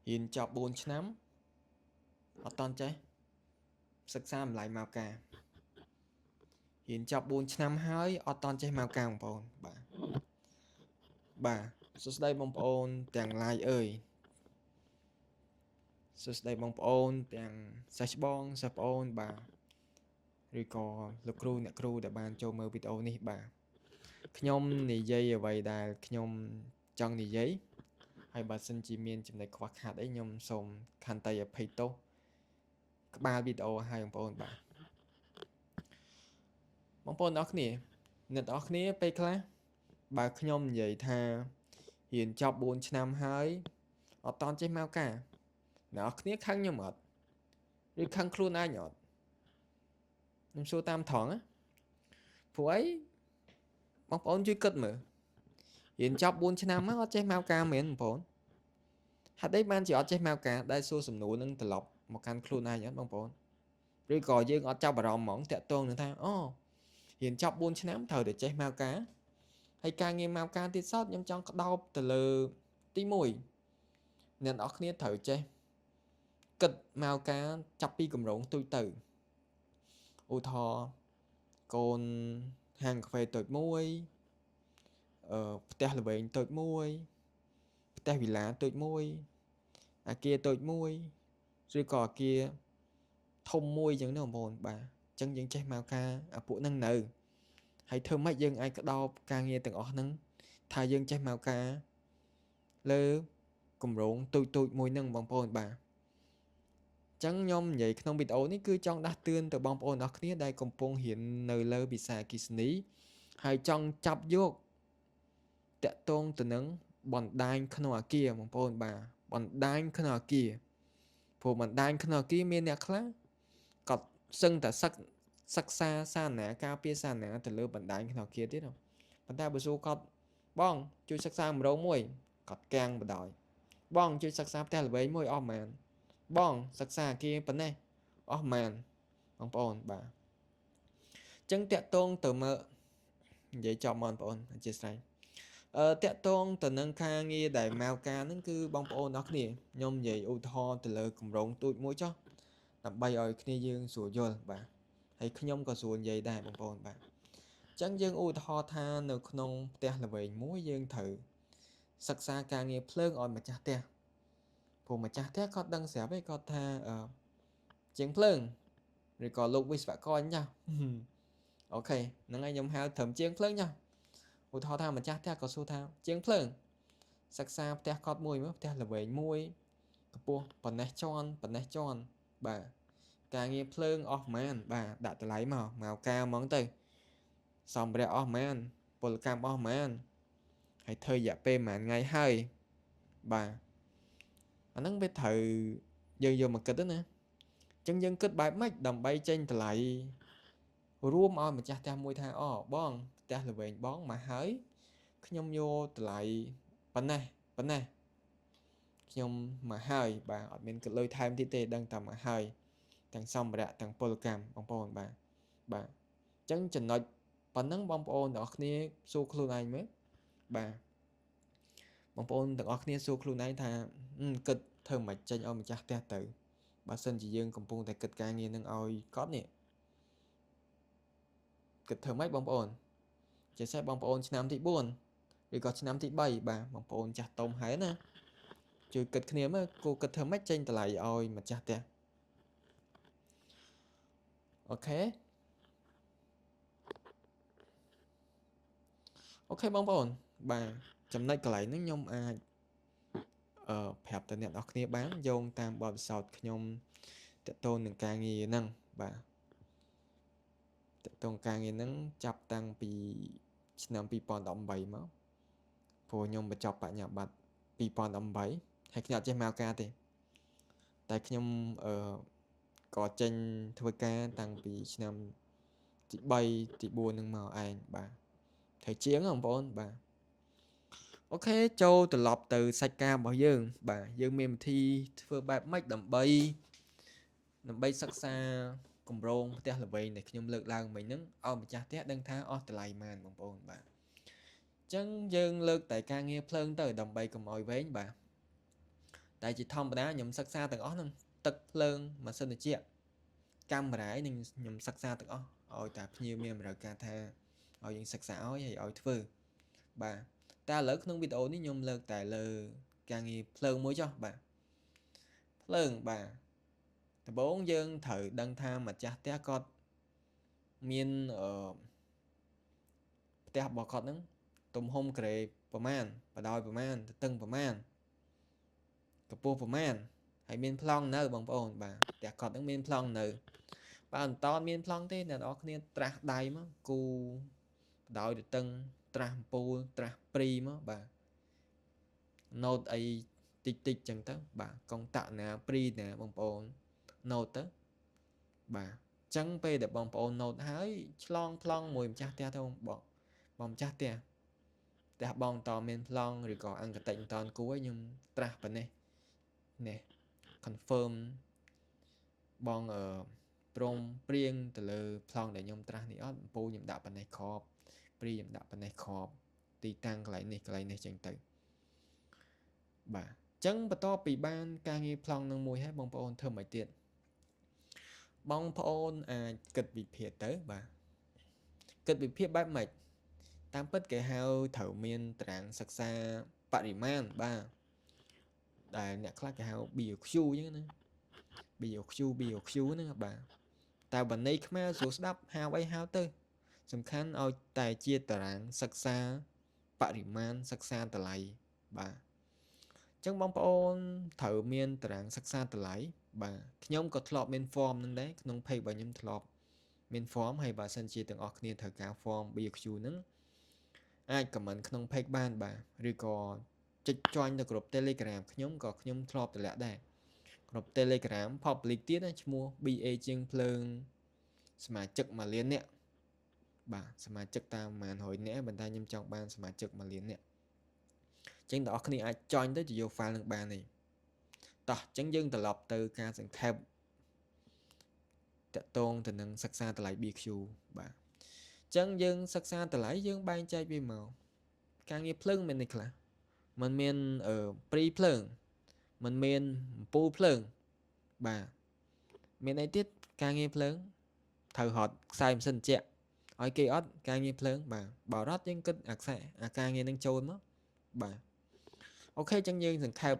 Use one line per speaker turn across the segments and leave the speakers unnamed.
រៀនចប់4ឆ្នាំអត់តន់ចេះសិក្សាម្លាយមកការរៀនចប់4ឆ្នាំហើយអត់តន់ចេះមកការបងប្អូនបាទបាទសួស្តីបងប្អូនទាំងឡាយអើយសួស្តីបងប្អូនទាំងសិស្សច្បងសិស្សប្អូនបាទឬក៏លោកគ្រូអ្នកគ្រូដែលបានចូលមើលវីដេអូនេះបាទខ្ញុំនិយាយអ្វីដែលខ្ញុំចង់និយាយហើយបើសិនជាមានចំណុចខ្វះខាតអីខ្ញុំសូមខន្តីអភ័យទោសក្បាលវីដេអូឲ្យបងប្អូនបាទបងប្អូនទាំងអស់គ្នាអ្នកទាំងអស់គ្នាពេលខ្លះបើខ្ញុំនិយាយថារៀនចប់4ឆ្នាំហើយអត់តន់ចេះមកការអ្នកនរគ្នាខឹងខ្ញុំអត់ឬខឹងខ្លួនឯងអត់ខ្ញុំសួរតាមត្រង់ណាព្រោះអីបងប្អូនជួយគិតមើលរៀនចប់4ឆ្នាំមកអត់ចេះមកការមែនបងប្អូនហេតុអីបានជាអត់ចេះមកការដែលសួរសំណួរនឹងត្រឡប់មកកាន់ខ្លួនឯងអត់បងប្អូនឬក៏យើងអត់ចាប់អារម្មណ៍ហ្មងតាក់ទងនឹងថាអូរៀនចប់4ឆ្នាំត្រូវតែចេះមកការហើយការងារមកការទៀតសោតខ្ញុំចង់ក្តោបទៅលើទី1អ្នកនរគ្នាត្រូវចេះគិតមកការចាប់ពីកម្រងទូចទៅឧទាហរណ៍កូនហាងកាហ្វេតូចមួយផ្ទះល្វែងតូចមួយផ្ទះវិឡាតូចមួយអាគារតូចមួយឬក៏អាគារធំមួយអញ្ចឹងណាបងប្អូនបាទអញ្ចឹងយើងចេះមកការអាពួកហ្នឹងនៅហើយធ្វើម៉េចយើងអាចក្តោបការងារទាំងអស់ហ្នឹងថាយើងចេះមកការលើកម្រងទូចៗមួយហ្នឹងបងប្អូនបាទចឹងខ្ញុំនិយាយក្នុងវីដេអូនេះគឺចង់ដាស់តឿនទៅបងប្អូនអរគ្នាដែលកំពុងរៀននៅលើវិស័យអគ្គិសនីហើយចង់ចាប់យកតាក់ទងទៅនឹងបណ្ដាញក្នុងអាគារបងប្អូនបាទបណ្ដាញក្នុងអាគារព្រោះបណ្ដាញក្នុងអាគារមានអ្នកខ្លះក៏សឹងតែសិក្សាសារណាការពារសារណាទៅលើបណ្ដាញក្នុងអាគារទៀតប៉ុន្តែបើសួរគាត់បងជួយសិក្សាកម្រងមួយគាត់កាំងបដ ாய் បងជួយសិក្សាផ្ទះល្វែងមួយអស់ប៉ុន្មានបងសិក្សាអាគារប៉ុណ្ណេះអស់ប៉ុន្មានបងប្អូនបាទអញ្ចឹងតាក់ទងទៅមើលនិយាយចប់មកបងប្អូនអធិស្ឋានតាក់ទងទៅនឹងការងារដែលមកការហ្នឹងគឺបងប្អូនអរគ្នាខ្ញុំនិយាយឧទាហរណ៍ទៅលើកម្រងទូចមួយចុះដើម្បីឲ្យគ្នាយើងស្រួលយល់បាទហើយខ្ញុំក៏ស្រួលនិយាយដែរបងប្អូនបាទអញ្ចឹងយើងឧទាហរណ៍ថានៅក្នុងផ្ទះល្វែងមួយយើងត្រូវសិក្សាការងារភ្លើងឲ្យម្ចាស់ផ្ទះព្រោះម្ចាស់ផ្ទះគាត់ដឹងស្រាប់ឯងគាត់ថាជាងភ្លើងឬក៏លោកវិស្វករអញ្ចឹងអូខេហ្នឹងហើយខ្ញុំហៅត្រឹមជាងភ្លើងចា៎ឧទាហរណ៍ថាម្ចាស់ផ្ទះក៏សួរថាជាងភ្លើងសិក្សាផ្ទះគាត់មួយមើលផ្ទះល្វែងមួយកម្ពស់ប៉ុណ្ណេះជាន់ប៉ុណ្ណេះជាន់បាទការងារភ្លើងអស់ប៉ុន្មានបាទដាក់តម្លៃមកការហ្មងទៅសម្ភារៈអស់ប៉ុន្មានពលកម្មអស់ប៉ុន្មានហើយធ្វើរយៈពេលប៉ុន្មានថ្ងៃហើយបាទអាហ្នឹងវាត្រូវយើងយកមកគិតណាអញ្ចឹងយើងគិតបែបម៉េចដើម្បីចេញតម្លៃរួមឲ្យម្ចាស់ផ្ទះមួយថាអូបងផ្ទះល្វែងបងមកហើយខ្ញុំយកតម្លៃប៉ុណ្ណេះប៉ុណ្ណេះខ្ញុំមកហើយបាទអត់មានគិតលុយថែមទៀតទេដឹងតែមកហើយទាំងសម្ភារៈទាំងពលកម្មបងប្អូនបាទបាទអញ្ចឹងចំណុចប៉ុណ្ណឹងបងប្អូនទាំងអស់គ្នាសួរខ្លួនឯងមើលបាទបងប្អូនទាំងអស់គ្នាសួរខ្លួនឯងថាគិតធ្វើមិនចេញឲ្យម្ចាស់ផ្ទះទៅបើសិនជាយើងកំពុងតែគិតការងារនឹងឲ្យគាត់នេះគិតធ្វើម៉េចបងប្អូនជាពិសេសបងប្អូនឆ្នាំទី4ឬក៏ឆ្នាំទី3បាទបងប្អូនចាស់តុំហើយណាជួយគិតគ្នាមើលគូគិតធ្វើម៉េចចេញតម្លៃឲ្យម្ចាស់ផ្ទះអូខេអូខេបងប្អូនបាទចំណុចកន្លែងហ្នឹងខ្ញុំអាចប្រាប់ទៅអ្នកនរគ្នាបានយោងតាមបទពិសោធន៍ខ្ញុំតាក់ទងនឹងការងារហ្នឹងបាទតាក់ទងការងារហ្នឹងចាប់តាំងពីឆ្នាំ2018មកព្រោះខ្ញុំបញ្ចប់បញ្ញាបត្រ2018ហើយខ្ញុំអត់ចេះមកការទេតែខ្ញុំក៏ចេញធ្វើការតាំងពីឆ្នាំទី3ទី4ហ្នឹងមកឯងបាទត្រូវជាងបងប្អូនបាទអូខេចូលត្រឡប់ទៅសាច់ការរបស់យើងបាទយើងមានវិធីធ្វើបែបម៉េចដើម្បីសិក្សាកម្រងផ្ទះល្វែងដែលខ្ញុំលើកឡើងមិញហ្នឹងឲ្យម្ចាស់ផ្ទះដឹងថាអស់តម្លៃប៉ុន្មានបងប្អូនបាទអញ្ចឹងយើងលើកតែការងារភ្លើងទៅដើម្បីកុំឲ្យវែងបាទ តែជាធម្មតាខ្ញុំសិក្សាទាំងអស់ហ្នឹងទឹកភ្លើងម៉ាស៊ីនត្រជាក់កាមេរ៉ានឹងខ្ញុំសិក្សាទាំងអស់ឲ្យតែភ្ញៀវមានតម្រូវការថាឲ្យយើងសិក្សាឲ្យហើយឲ្យធ្វើបាទតែឥឡូវក្នុងវីដេអូនេះខ្ញុំលើកតែលើការងារភ្លើងមួយចុះបាទភ្លើងបាទដំបូងយើងត្រូវដឹងថាម្ចាស់ផ្ទះគាត់មានអឺផ្ទះរបស់គាត់ហ្នឹងទំហំក្រេប្រមាណបដោយប្រមាណទទឹងប្រមាណកម្ពស់ប្រមាណហើយមានប្លង់នៅបងប្អូនបាទផ្ទះគាត់ហ្នឹងមានប្លង់នៅបើមិនតមានប្លង់ទេអ្នកនរគ្នាត្រាស់ដៃមកគូបដោយទទឹងត្រាស់អំពូលត្រាស់ព្រីមកបាទណូតអីតិចតិចចឹងទៅបាទកុងតាក់ណាព្រីណាបងប្អូនណូតទៅបាទចឹងពេលដែលបងប្អូនណូតហើយឆ្លងប្លង់មួយម្ចាស់ផ្ទះទៅបងបងម្ចាស់ផ្ទះផ្ទះបងតមានប្លង់ឬក៏អង្គតិចមិនតគួរខ្ញុំត្រាស់ប៉ុណ្ណេះនេះ confirm បងអឺព្រមព្រៀងទៅលើប្លង់ដែលខ្ញុំត្រាស់នេះអត់អំពូលខ្ញុំដាក់ប៉ុណ្ណេះគ្រាប់ព្រីខ្ញុំដាក់ប៉ុណ្ណេះគ្រាប់ទីតាំងកន្លែងនេះកន្លែងនេះចឹងទៅបាទអញ្ចឹងបន្ទាប់ពីបានការងារប្លង់នឹងមួយហើយបងប្អូនធ្វើមិនទៀតបងប្អូនអាចគិតវិភាគទៅបាទគិតវិភាគបែបម៉េចតាមពិតគេហៅត្រូវមានតារាងសិក្សាបរិមាណបាទដែលអ្នកខ្លះគេហៅ BOQ អញ្ចឹងណា BOQ BOQ ហ្នឹងបាទតែបើន័យខ្មែរស្រួលស្ដាប់ហៅអីហៅទៅសំខាន់ឲ្យតែជាតារាងសិក្សាបរិមាណសិក្សាតម្លៃបាទអញ្ចឹងបងប្អូនត្រូវមានតារាងសិក្សាតម្លៃបាទខ្ញុំក៏ធ្លាប់មាន form ហ្នឹងដែរក្នុង page របស់ខ្ញុំធ្លាប់មាន form ហើយបើសិនជាទាំងអស់គ្នាត្រូវការ form BOQ ហ្នឹងអាច comment ក្នុង page បានបាទឬក៏ចុច join ទៅក្រុម Telegram ខ្ញុំក៏ខ្ញុំធ្លាប់តម្លាក់ដែរក្រុម Telegram public ទៀតណាឈ្មោះ BA ជាងភ្លើងសមាជិក1លាននាក់បាទសមាជិកតាមប្រហែល100នាក់ប៉ុន្តែខ្ញុំចង់បានសមាជិក1លាននាក់អញ្ចឹងបងប្អូនគ្នាអាច join ទៅជាយក file នឹងបានទេតោះអញ្ចឹងយើងត្រឡប់ទៅការសង្ខេបតកតងទៅនឹងសិក្សាតម្លៃ BQ បាទអញ្ចឹងយើងសិក្សាតម្លៃយើងបែងចែកវាមកការងារភ្លើងមាននេះខ្លះมันមានអឺព្រីភ្លើងมันមានអំពូលភ្លើងបាទមានអីទៀតការងារភ្លើងត្រូវរត់ខ្សែម៉ាស៊ីនត្រជាក់ឲ្យគេអត់ការងារភ្លើងបាទបើរត់យើងគិតអាខ្សែអាការងារនឹងចូលមកបាទអូខេអញ្ចឹងយើងសង្ខេប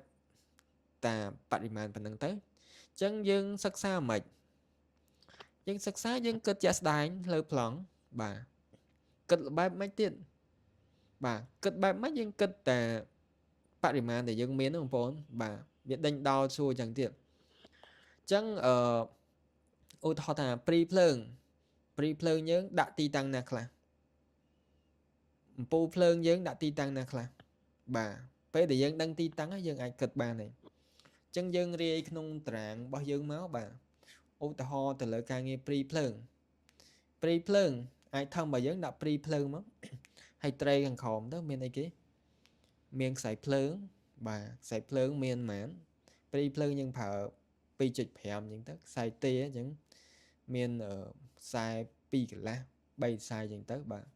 តាបរិមាណប៉ុណ្ណឹងទៅអញ្ចឹងយើងសិក្សាមិនយើងសិក្សាយើងគិតជាក់ស្ដែងលើប្លង់បាទគិតបែបម៉េចទៀតបាទគិតបែបម៉េចយើងគិតតែបរិមាណដែលយើងមានហ្នឹងបងប្អូនបាទវាដេញដោលសួរអញ្ចឹងទៀតអញ្ចឹងអឺឧទាហរណ៍ថាព្រីភ្លើងព្រីភ្លើងយើងដាក់ទីតាំងណាខ្លះអំពូលភ្លើងយើងដាក់ទីតាំងណាខ្លះបាទពេលដែលយើងដឹងទីតាំងយើងអាចគិតបានហើយអញ្ចឹងយើងរាយក្នុងតារាងរបស់យើងមកបាទឧទាហរណ៍ទៅលើការងារព្រីភ្លើងព្រីភ្លើងអាចថឹមបើយើងដាក់ព្រីភ្លើងមកហើយត្រេខាងក្រោមទៅមានអីគេមានខ្សែភ្លើងបាទខ្សែភ្លើងមានប៉ុន្មានព្រីភ្លើងយើងប្រើ 2.5 អញ្ចឹងទៅខ្សែទេអញ្ចឹងមានខ្សែ2កន្លះ3ខ្សែអញ្ចឹងទៅបាទ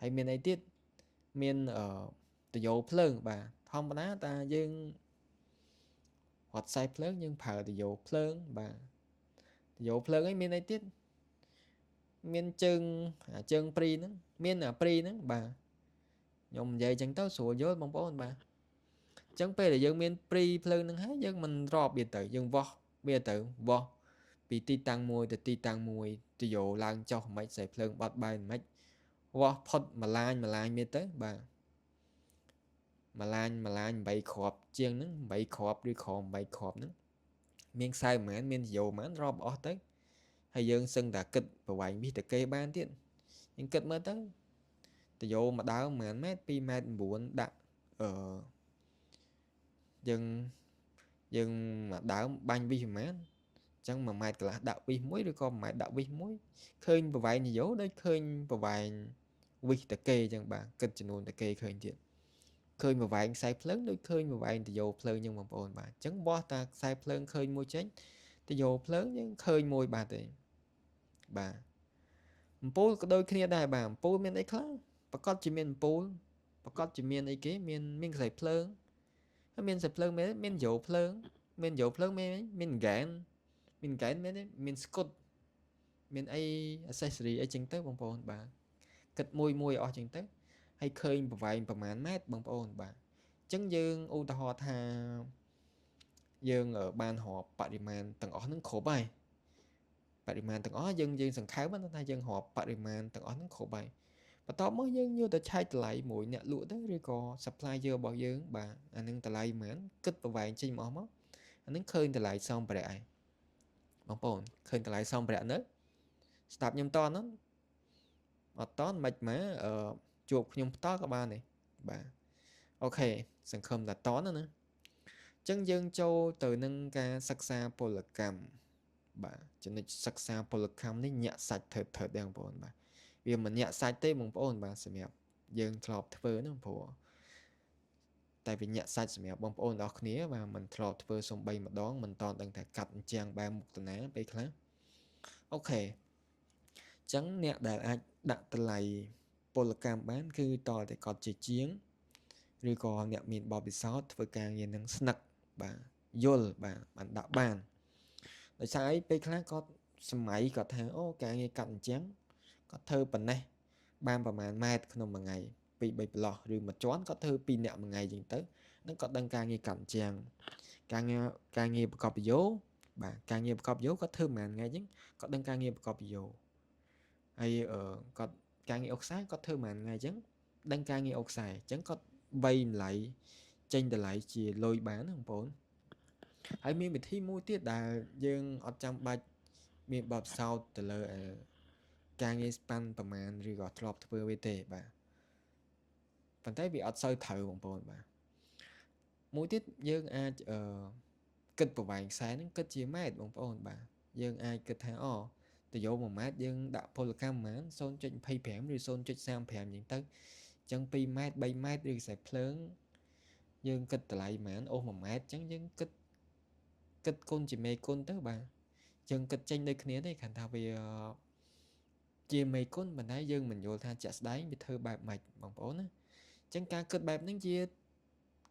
ហើយមានអីទៀតមានតយោភ្លើងបាទធម្មតាតាយើងរត់ខ្សែភ្លើងយើងប្រើតយោភ្លើងបាទតយោភ្លើងអីមានអីទៀតមានជើងអាជើងព្រីហ្នឹងមានអាព្រីហ្នឹងបាទខ្ញុំនិយាយអញ្ចឹងទៅស្រួលយល់បងប្អូនបាទអញ្ចឹងពេលដែលយើងមានព្រីភ្លើងហ្នឹងហើយយើងមិនរាប់វាទៅយើងវាស់វាទៅវាស់ពីទីតាំងមួយទៅទីតាំងមួយតយោឡើងចុះមិនខ្សែភ្លើងបត់បែនមិនវាស់ផុតមួយឡាញមួយឡាញមានទៅបាទមួយឡាញមួយឡាញ8គ្រាប់ជាងហ្នឹង8គ្រាប់ឬក្រោម8គ្រាប់ហ្នឹងមានខ្សែប្រហែលមានយោប្រហែលរាប់អស់ទៅហើយយើងសឹងតែគិតប្រវែងវិសតកេបានទៀតយើងគិតមើលទៅតយោមួយដើមប្រហែលម៉ែត្រ2ម៉ែត្រ9ដាក់អឺយើងយើងមួយដើមបាញ់វិសប្រហែលអញ្ចឹង1ម៉ែត្រកន្លះដាក់វិសមួយឬក៏1ម៉ែត្រដាក់វិសមួយឃើញប្រវែងយោដូចឃើញប្រវែងវិសតកេអញ្ចឹងបាទគិតចំនួនតកេឃើញទៀតឃើញប្រវែងខ្សែភ្លើងដូចឃើញប្រវែងតយោភ្លើងអញ្ចឹងបងប្អូនបាទអញ្ចឹងបោះតាខ្សែភ្លើងឃើញមួយចេញតយោភ្លើងយើងឃើញមួយបាទទេបាទអំពូលក៏ដូចគ្នាដែរបាទអំពូលមានអីខ្លះប្រកាសជាមានអំពូលប្រកាសជាមានអីគេមានមានខ្សែភ្លើង ហើយមានខ្សែភ្លើងមានមានយោភ្លើងមានយោភ្លើងមានមានហ្គេនមានហ្គេនមានមានស្គុតមានអី accessory អីចឹងទៅបងប្អូនបាទគិតមួយមួយអស់ចឹងទៅហើយឃើញប្រវែងប្រមាណម៉ែត្របងប្អូនបាទអញ្ចឹងយើងឧទាហរណ៍ថាយើងបានរាប់បរិមាណទាំងអស់ហ្នឹងគ្រប់ហើយបរិមាណទាំងអស់យើងយើងសង្ខេបថាយើងរាប់បរិមាណទាំងអស់ហ្នឹងគ្រប់ហើយបន្ទាប់មកយើងយកទៅឆែកតម្លៃមួយអ្នកលក់ទៅឬក៏ supplier របស់យើងបាទអានឹងតម្លៃប៉ុន្មានគិតប្រវែងចេញមកអស់មកអានឹងឃើញតម្លៃសម្ភារៈហើយបងប្អូនឃើញតម្លៃសម្ភារៈនៅស្ដាប់ខ្ញុំតហ្នឹងអត់តមិនមកអឺជួបខ្ញុំផ្ទាល់ក៏បានដែរបាទ OK សង្ឃឹមថាតណាណាអញ្ចឹងយើងចូលទៅនឹងការសិក្សាពលកម្មបាទចំណុចសិក្សាពលកម្មនេះញាក់សាច់ថើតថើតដែរបងប្អូនបាទវាមិនញាក់សាច់ទេបងប្អូនបាទសម្រាប់យើងធ្លាប់ធ្វើហ្នឹងព្រោះតែវាញាក់សាច់សម្រាប់បងប្អូនទាំងអស់គ្នាបាទមិនធ្លាប់ធ្វើសំបីម្ដងមិនតន់ដឹងថាកាត់អញ្ចឹងបែរមុខតាណាពេលខ្លះ OK អញ្ចឹងអ្នកដែលអាចដាក់តម្លៃពលកម្មបានគឺតតែគាត់ជាជាងឬក៏អ្នកមានបទពិសោធន៍ធ្វើការងារនឹងស្នឹកបាទយល់បាទបានដាក់បានដោយសារអីពេលខ្លះគាត់សម័យគាត់ថាអូការងារកាត់អញ្ចឹងគាត់ធ្វើប៉ុណ្ណេះបានប្រហែលម៉ែត្រក្នុងមួយថ្ងៃ2 3ប្រឡោះឬមួយជាន់គាត់ធ្វើ2នាក់មួយថ្ងៃអញ្ចឹងទៅនឹងគាត់ដឹងការងារកាត់អញ្ចឹងការងារប្រកបប្រយោបាទការងារប្រកបប្រយោគាត់ធ្វើប្រហែលថ្ងៃអញ្ចឹងគាត់ដឹងការងារប្រកបប្រយោហើយគាត់ការងារអុកខ្សែគាត់ធ្វើប្រហែលថ្ងៃអញ្ចឹងដឹងការងារអុកខ្សែអញ្ចឹងគាត់វៃតម្លៃចេញតម្លៃជាលុយបានណាបងប្អូនហើយមានវិធីមួយទៀតដែលយើងអត់ចាំបាច់មានបទពិសោធន៍ទៅលើការងារស្ប៉ាន់ប្រមាណឬក៏ធ្លាប់ធ្វើវាទេបាទប៉ុន្តែវាអត់សូវត្រូវបងប្អូនបាទមួយទៀតយើងអាចអឺគិតប្រវែងខ្សែហ្នឹងគិតជាម៉ែត្របងប្អូនបាទយើងអាចគិតថាអូទៅយក1ម៉ែត្រយើងដាក់ពលកម្មប្រហែល 0.25 ឬ 0.35 អញ្ចឹងទៅអញ្ចឹង2ម៉ែត្រ3ម៉ែត្រឬខ្សែភ្លើងយើងគិតតម្លៃប្រហែលអូស1ម៉ែត្រអញ្ចឹងយើងគិតគិតគុណជាមេគុណទៅបាទយើងគិតចេញដូចគ្នាទេគ្រាន់ថាវាជាមេគុណប៉ុន្តែយើងមិនយល់ថាជាក់ស្ដែងវាធ្វើបែបម៉េចបងប្អូនណាអញ្ចឹងការគិតបែបហ្នឹងជា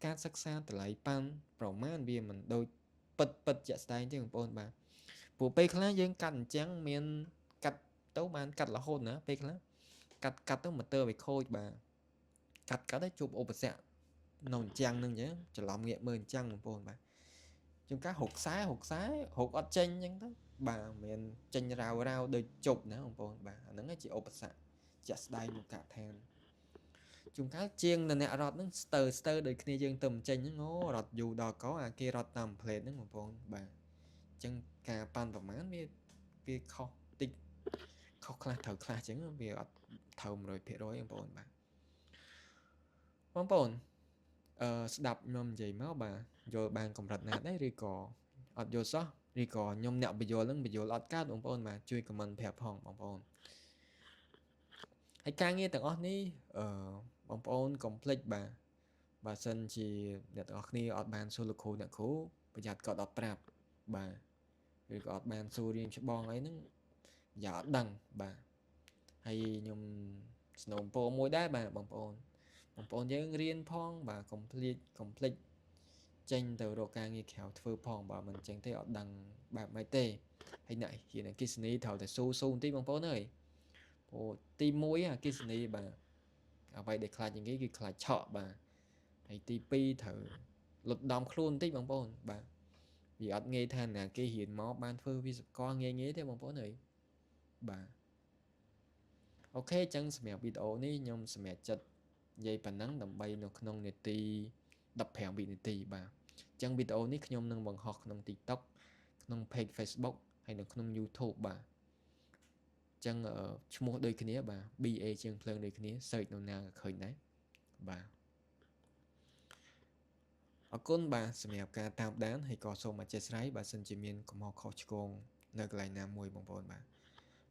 ការសិក្សាតម្លៃប៉ាន់ប្រមាណវាមិនដូចពិតពិតជាក់ស្ដែងទេបងប្អូនបាទព្រោះពេលខ្លះយើងកាត់អញ្ចឹងមានកាត់ទៅបានកាត់រហូតណាពេលខ្លះកាត់កាត់ទៅម៉ូទ័រវាខូចបាទកាត់កាត់ទៅជួបឧបសគ្គនៅអញ្ចឹងហ្នឹងអញ្ចឹងច្រឡំងាកមើលអញ្ចឹងបងប្អូនបាទជួនកាលរកខ្សែរកខ្សែរកអត់ចេញអញ្ចឹងទៅបាទមិនចេញរាវរាវដូចជប់ណាបងប្អូនបាទអាហ្នឹងជាឧបសគ្គជាក់ស្ដែងក្នុងកថានជួនកាលជាងអ្នករត់ហ្នឹងស្ទើស្ទើដូចគ្នាយើងទៅមិនចេញហ្នឹងអូរត់យូរដល់កអាគេរត់តាមផ្លេតហ្នឹងបងប្អូនបាទអញ្ចឹងការប៉ាន់ប្រមាណវាវាខុសតិចខុសខ្លះត្រូវខ្លះអញ្ចឹងវាអត់ត្រូវ100%បងប្អូនបាទបងប្អូនអឺស្ដាប់ខ្ញុំនិយាយមកបាទយល់បានកម្រិតណាដែរឬក៏អត់យល់សោះឬក៏ខ្ញុំអ្នកបញ្យល់ហ្នឹងបញ្យល់អត់កើតបងប្អូនបាទជួយ comment ប្រាប់ផងបងប្អូនហើយការងារទាំងអស់នេះអឺបងប្អូនកុំភ្លេចបាទបើសិនជាអ្នកទាំងអស់គ្នាអត់បានសួរលោកគ្រូអ្នកគ្រូប្រយ័ត្នគាត់អត់ប្រាប់បាទឬក៏អត់បានសួររៀងច្បងអីហ្នឹងយ៉ាអត់ដឹងបាទហើយខ្ញុំស្នូមពរមួយដែរបាទបងប្អូនបងប្អូនយើងរៀនផងបាទកុំភ្លេចកុំភ្លេចចេញទៅរកការងារក្រៅធ្វើផងបើមិនអញ្ចឹងទេអត់ដឹងបែបម៉េចទេហើយអ្នករៀនអគ្គិសនីត្រូវតែស៊ូស៊ូបន្តិចបងប្អូនអើយព្រោះទី1អគ្គិសនីបាទអ្វីដែលខ្លាចជាងគេគឺខ្លាចឆក់បាទហើយទី2ត្រូវលុតដំខ្លួនបន្តិចបងប្អូនបាទវាអត់ងាយថាណាគេរៀនមកបានធ្វើវិស្វករងាយងាយទេបងប្អូនអើយបាទ OK អញ្ចឹងសម្រាប់វីដេអូនេះខ្ញុំសម្រាប់ចិត្តនិយាយប៉ុណ្ណឹងដើម្បីនៅក្នុងនាទី15វិនាទីបាទអញ្ចឹងវីដេអូនេះខ្ញុំនឹងបង្ហោះក្នុង TikTok ក្នុង page Facebook ហើយនៅក្នុង YouTube បាទអញ្ចឹងឈ្មោះដូចគ្នាបាទ BA ជាងភ្លើងដូចគ្នា search នៅណាក៏ឃើញដែរបាទអរគុណបាទសម្រាប់ការតាមដានហើយក៏សូមអធ្យាស្រ័យបើសិនជាមានកំហុសខុសឆ្គងនៅកន្លែងណាមួយបងប្អូនបាទ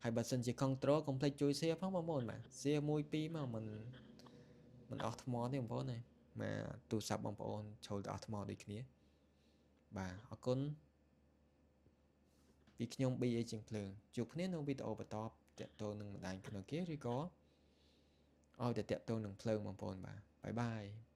ហើយបើសិនជា control កុំភ្លេចជួយ share ផងបងប្អូនបាទ share 1 2មកមិនមិនអស់ថ្មទេបងប្អូនណាមកទូរស័ព្ទបងប្អូនចូលទៅអស់ថ្មដូចគ្នាបាទអរគុណពីខ្ញុំ BA ជាងភ្លើងជួបគ្នានៅវីដេអូបន្តតាក់ទងនឹងបណ្ដាញក្នុងគេឬក៏ឲ្យតែតាក់ទងនឹងភ្លើងបងប្អូនបាទ bye bye.